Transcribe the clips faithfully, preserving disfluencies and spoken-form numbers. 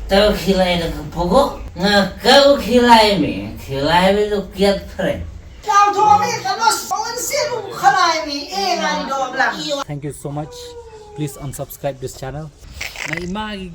Tau khilai da ka pogo, nga kau khilai me, khilai me du kiat phreng. Kau thong me, ka nos, pawan se bu khalai me, eh, nga di do blang. Thank you so much. Please unsubscribe this channel. Mai ma gi.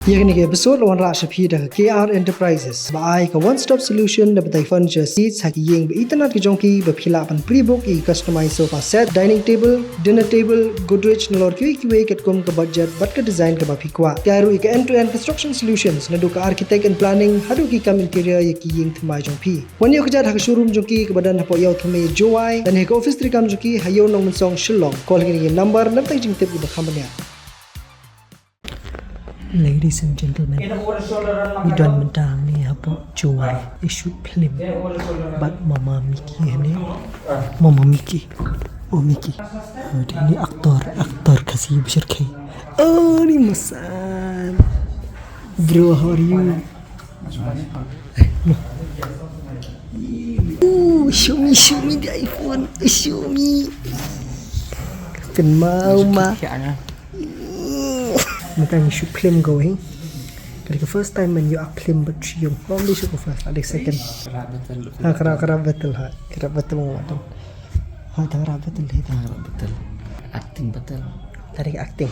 Ïa kane ka episode la wanrah sha phi da ka K R Enterprises ba ai ka one stop solution da batai furniture seats ha ki ïing ba itynnad ki jong phi ba phi lah ban pre-book ïa ki customize sofa set, dining table, dinner table, Godrej nalor kiwei kiwei katkum ka budget bad ka design kaba phi kwah. Ki ai ruh ïa ka end to end construction solutions naduh ka architect and planning haduh ki kam interior ïa ki ïing thymmai jong phi. Wan ïoh kjat ha ka showroom jong ki kaba don hapoh Ïew Thymmai Jowai, lane ha ka office treikam jong ki ha Ïew Nongmynsong Shillong. Call ha kine ki number na bynta ki jingtip kiba kham bniah. Ladies and gentlemen, ngi don mynta hangne hapoh Jowai, ïa shoot film bad Mama Miki hangne. Mama Miki. Oh, Miki. Oh, dei ne actor, actor Khasi Bashir Khe. Oh, ni masan. Bro, how are you? Oh, show me, show me the iPhone. Show me. Kynmaw ma. Mynta ngi shoot film ko hi. Ka dei ka first time ban ïoh act film bad Shyong. Ym dei shuh ka first, la dei second. Ha, ka rap, ka rap battle ha. Ka rap battle mo. Ha, tang rap battle hi, tang rap battle. Acting battle. Tang acting.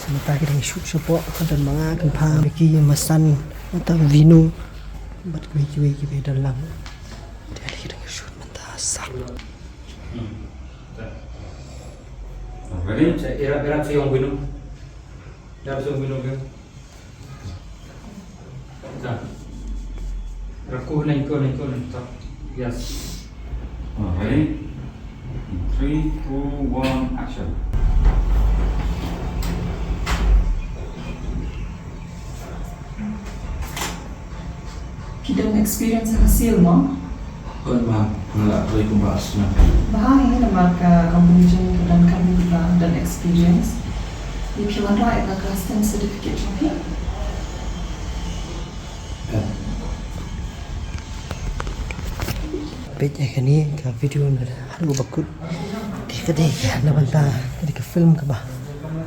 Mynta ki dang shoot shapoh, ka don ma nga kynpham, Ricky, Masan, mynta Vinu. Bad kiwei kiwei kiba don lang. Te ki dang shoot mynta sap. Ready? Ira, ira sa ïong Vinu. Ira sa ïong Vinu ke. Dah. Raku nengko, nengko, nengko. Yes. Oh, ready? Three, two, one, action. Ki don experience ha ka sale mo? Kut ma, nga la trei kumba arsenal. Bha hi namar ka company jong ngi ka don kawei ba don experience. Ïa phi wanrah ïa ka custom certificate jong phi. Peit ïa kane ka video na haduh ba kut. Te ka dei ka na bynta ka dei ka film kaba,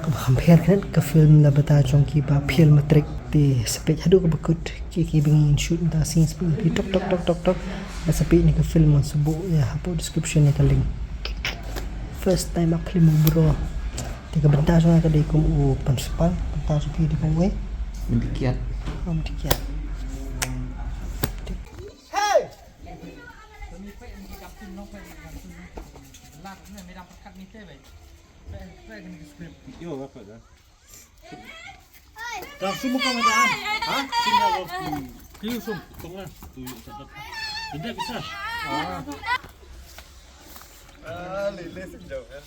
kaba kham pher kane ka film na bynta jong kiba fail matric. Te sa peit haduh kaba kut. Ki, ki ba ngin shoot mynta sing sing phi tok tok tok tok tok. Sa peit ïa ka film ngan sa buh ïa hapoh description ïa ka link. First time act film bro. Te ka bynta jong nga ka dei kum u principal, bynta jong phi dei kum u. Mynta kiat. Mynta kiat. Hey! Yo, apa dah? Dah semua kau dah. Ha? Sini aku. Kiri sum. Tengah. Tu yuk cakap. Tidak bisa. Ah. Ah, lele sejauh ya.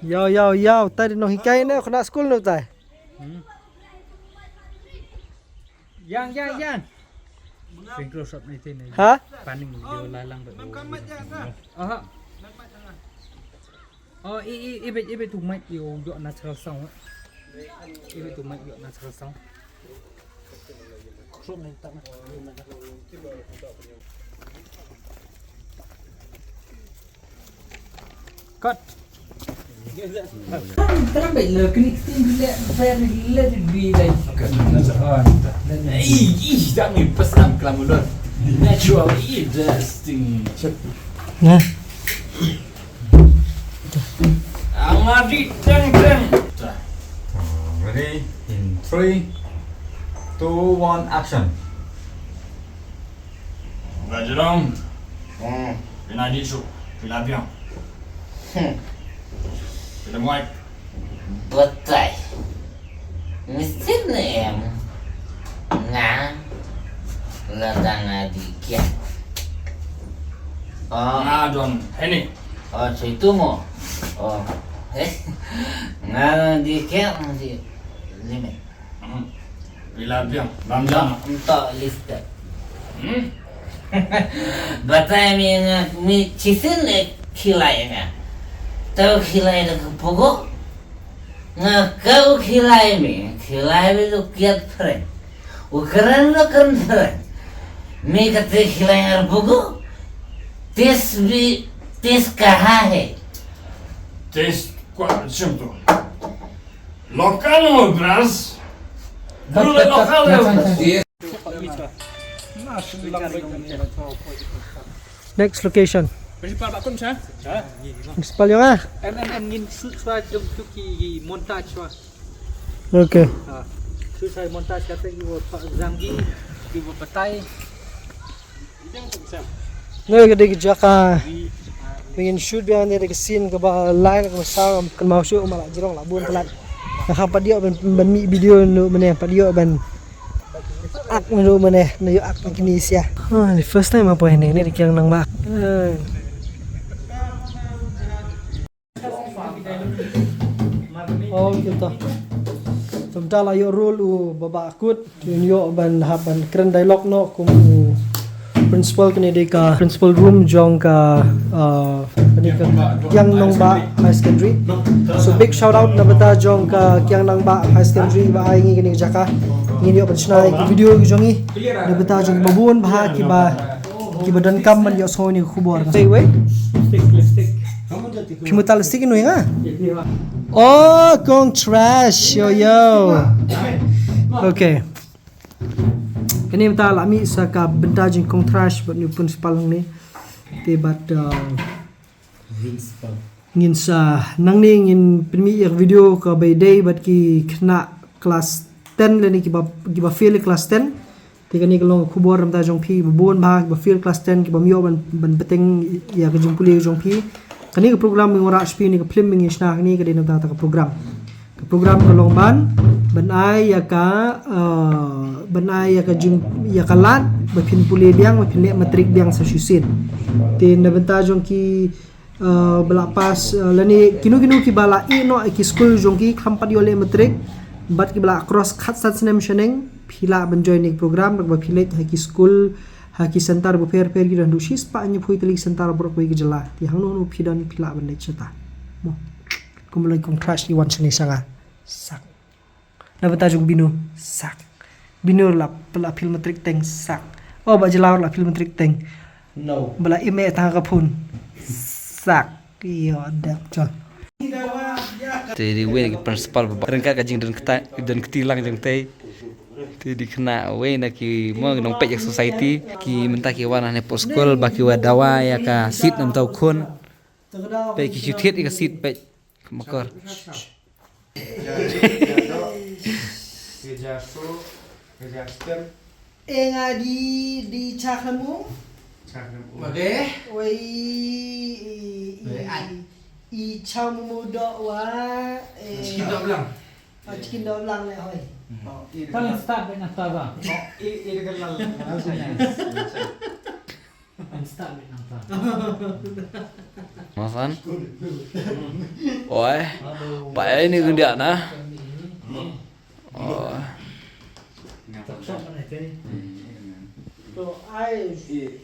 Yo, yo, yo, tai nonghikai ne, kena skul ne tai. Hmm. Yang, yang, yang. Sing close up ni sini. Ha? Paning video lalang tu. Aha. Oh, i, i, i bit, i bit tu mic ïoh natural sound. I bit tu mic ïoh natural sound. Cut. Terang baik le kini kita let, let it be like. Ih, ih, tak ni pesan kelam ulun. Natural, ih, testing. Nah. Amari teng teng. Ready? In three, two, one, action. Gajrong. Hmm. Phi la dih shuh. Phi la biang. Hmm. Phi la muai. Batai. Mister Name. Nga. Lada nga dih kiat. Oh. Nga don heni. Oh, so itu mo. Oh. Eh. Nga dih kiat, nga dih limit. Hmm. Phi la biang, lam jam. Ntok lifted. Hmm? Batai mi nga, mi chisin ne khilai nga. Tau khilai da ka pogo. Nga kau khilai mi, khilai mi du kiat phreng. U kren du kren phreng. Mi kate khilai nga da pogo. Tes bi, tes kaha hai. Tes kwa chim tu. Local ho bras. Next location. Principal ba kun sa? Principal yong ah. Em em em ngin shoot shuwa jong tu ki montage shuwa. Okay. Ha. Shoot shuwa montage kata ki wo pa exam ki ki wo batai. Ngi ka dei ka jaka ba ngin shoot biang ne da ka scene kaba lai kaba saw kan mau shoot ma la jirong la bun palat. Nga kham pat ïoh ban ban mih video nu mane pat ïoh ban ak nu mane na ïoh ak kini sia. Ha, the first time apa ini ni kiang nang bak. Oh, kita. Sebentar lah ïoh role u Baba Akut. Ïoh ban hap ban kren dialogue noh kum u principal kane dei ka principal room jong ka, uh, kane ka Kiang Nangbah High Secondary. So big shout out na bynta jong ka Kiang Nangbah High Secondary ba ai ngi kane ka jaka. Ngin ïoh ban shna ïa ki video ki jong ngi. Na bynta jong ki ba bun bha ki ba ki ba donkam ban ïoh sngew ïa kane ka khubor. Say wei. Phi muta lipstick ïa nga? Oh, Kong Trash, yo yo. Okay. Kane mynta la mih sa ka bynta jong Kong Trash bad u principal nangne. Te bad, uh, ngin sa nangne ngin pynmih ïa ka video kaba ïadei bad ki khynnah klas ten lane kiba kiba fail klas ten. Te kane ka long ka khubor na bynta jong phi ba bun bha kiba fail klas ten kiba ym ïoh ban ban bteng ïa ka jingpule jong phi. Kane ka program ba ngi wanrah sha phi ne ka film ba ngi shna hangne ka dei na bynta ka program. Ka program ka long ban ban ai ïa ka, uh, ban ai ïa ka jing ïa ka lad ba phin pule biang ba phin leh matric biang sa shisien. Te na bynta jong ki, uh, ba la pass, uh, lane kino kino kiba la ïeh noh ïa ki skul jong ki kham pat ïoh leh matric bad kiba la cross khatsan snem shaneng, phi lah ban join ïa ka program da kaba phi leit ha ki skul, ha ki center bapher bapher, ki don haduh shispah hynñiewphew tylli ki center baroh kawei ka jylla. Te hangno hangno phi don phi lah ban leit shata. Mo. Kumba la Kong Trash i wan shane sha nga. Sak. Na bynta jong Binu. Sak. Binu la la fail matric teng. Sak. Oh, Bah Jyllaw la fail matric teng. No. Ba la ïeh tang ha ka phone. Sak. Ïoh dak chol. Te dei wei na ki principal ba ryngkat ka jingdon kti, don kti lang jong te. Te dei khynnah wei na ki mo nongpeit ïa ka society, ki mynta ki wan hangne hapoh skul ba ki wad dawa ïa ka seat na bynta u khun. Peit ki shu thied ïa ka seat peit. Ka makor. Ka ja so, ka ja stem. E nga di, di cha khlem um. Cha khlem um. Wei, i, i, i, i cha mu mu doh wa, eh. Chicken doh blang. Oh, chicken doh blang le hoi. Tang start bad nangta ba. Oh, i, i de ka lal. Masan? Oi. Pa ai ni gundia na. Oh.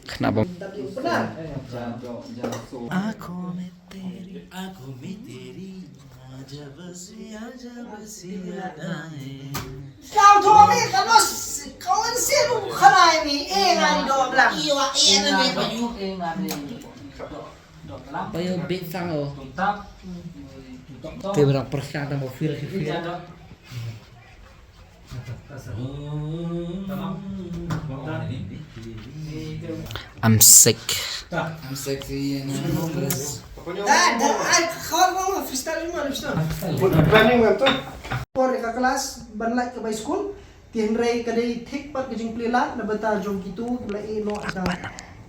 Kena bom. Aku miteri, aku miteri, aja besi, aja besi, ada. Kau tu ni, kau si, kau si lu khalai ni, eh, ngani do blang. Iyo, eh, ngani do blang. Payo bit sang o. Te berang persang tambah feel feel. I'm sick. I'm sexy and I'm homeless. Da, da, ai, khaw, khaw, freestyle mo, freestyle. Planning man to. Por ka class ban lait ka bai school. Te hynrei ka dei thik pat ka jingplie lad na bynta jong kito kiba la ïeh noh da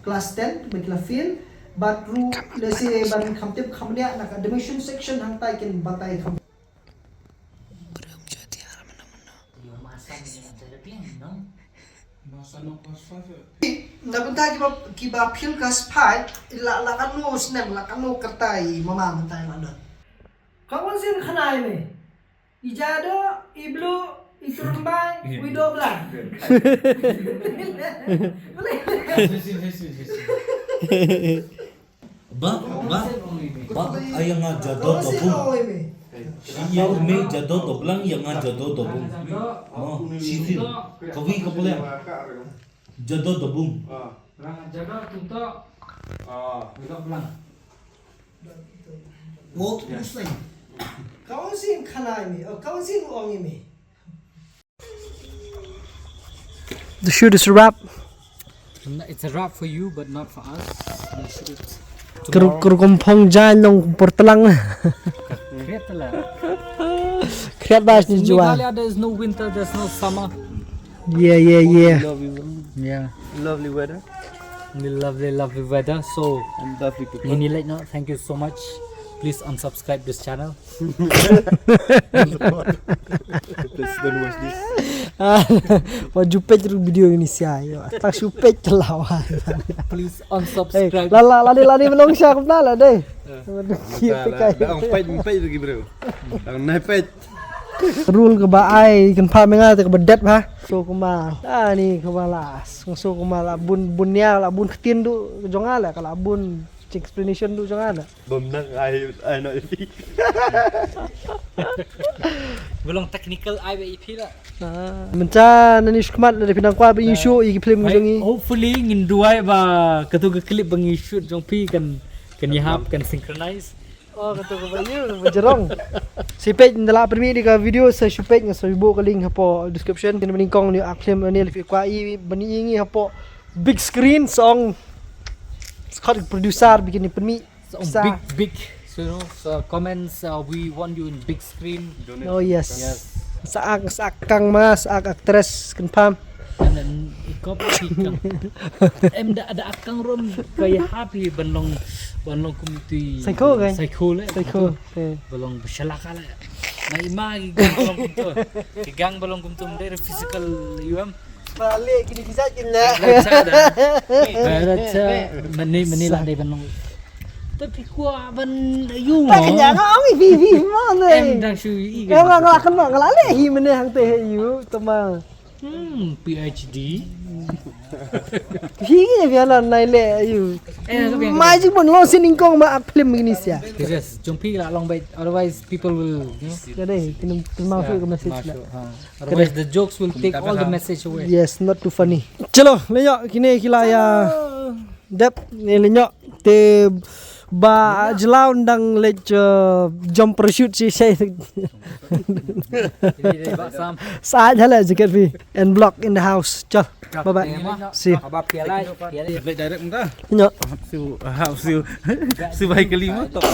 class ten ba ki la fail. Bad ruh lehse ban kham tip kham bniah na ka admission section hangtai kin batai kham. Na bynta kiba, kiba fail class five la, la katno snem, la katno kyrta i mama mynta i la don. Ka wan sien khana i me. I Jado, i Blue, i Turumbai, i Doblang. Ba, ba, ba, aya nga Jado Dobung. Ïa u me Jado Doblang, ïa nga Jado Dobung. Mo, shi fin. Kawi ka plan. Jado Dobung. Rang Jado Tungto. Doblang. Mo, usai. Kau sing khanai mi, oh, kau sing ong mi. The shoot is a wrap. It's a wrap for you, but not for us. We'll shoot it Kru tomorrow. Kru kumpong jan nong portelang. Great lah. Kriat bas ni In jual. Meghalaya, there's no winter, there's no summer. Yeah, yeah, yeah. Lovely, Yeah. lovely weather. The lovely, lovely weather. So, And lovely people. Ngini Late Night, thank you so much. Please unsubscribe this channel. Please don't watch this. Wa jupet ru video ni sia yo. Tak supet lawan. Please Hey, unsubscribe. la la la ni la ni menong sia kumna la deh. Dah empat empat lagi bro. Dah naik pet. Rule ka ba ai kan pha menga te ka ba det ba. So kuma la ni ka ba la. So kuma la bun bun nia la bun ktin du jong la ka la bun explanation du jong la. Bom nak ai ai nak pi. Belong technical I B E P lah. Mynta nani shkmat la phi nang kwah ba ngi shoot ïa ki film jong ngi. Hopefully ngin duwai ba katu ka clip ba ngi shoot jong phi kan kan ïahap kan synchronize. Oh katu ka ba ïa ba jerong. Sipet nda la permi di ka video sa shupet nga sa ibu ka link hapo description. Kini ba nyngkong ni ak film ni la phi kwah i ba ni ngi hapo big screen song. Scott producer bikin ni permi. So big big. So, you know, so comments, uh, we want you in big screen. Oh yes. Yes. Sa ak sa ak kang ma sa ak actress confirm. And then i kop i kang. Em da da akang rom ka ïahap i ban long ban long kum tu. Psycho kan? Psycho le. Psycho. Eh. Ban long ba shalaka le. Na i ma ki gang ba long kum tu. Ki gang ba long kum tu mdai physical U M. Balik kini kisah kena. Mani mani la dei ban long. Tapi kuah ban yu. Tak kena ngau i vi vi ma Em ni. dang shu i. Ngau ngau ngau kena ngau le hi mene hang te yu tama. Hmm, P H D. Hi ngi biala nai le yu. Eh, ka biang. Mai jing bon long sin ingkong ma ak film Indonesia. Yes, jumpi la long bait. Otherwise people will, you know. Jadi kena termasuk ke message lah. Otherwise the jokes will take all the message away. Yes, not too funny. Chalo, le yo kine kila ya. Dep ni le yo te ba jlaw dang le jump parachute si si. Sa jala jacket fi and block in the house. Chal. Bye bye. See you. Aba piala piala. Direct muda. Nyo. Hapsu hapsu. Subai kelima tok.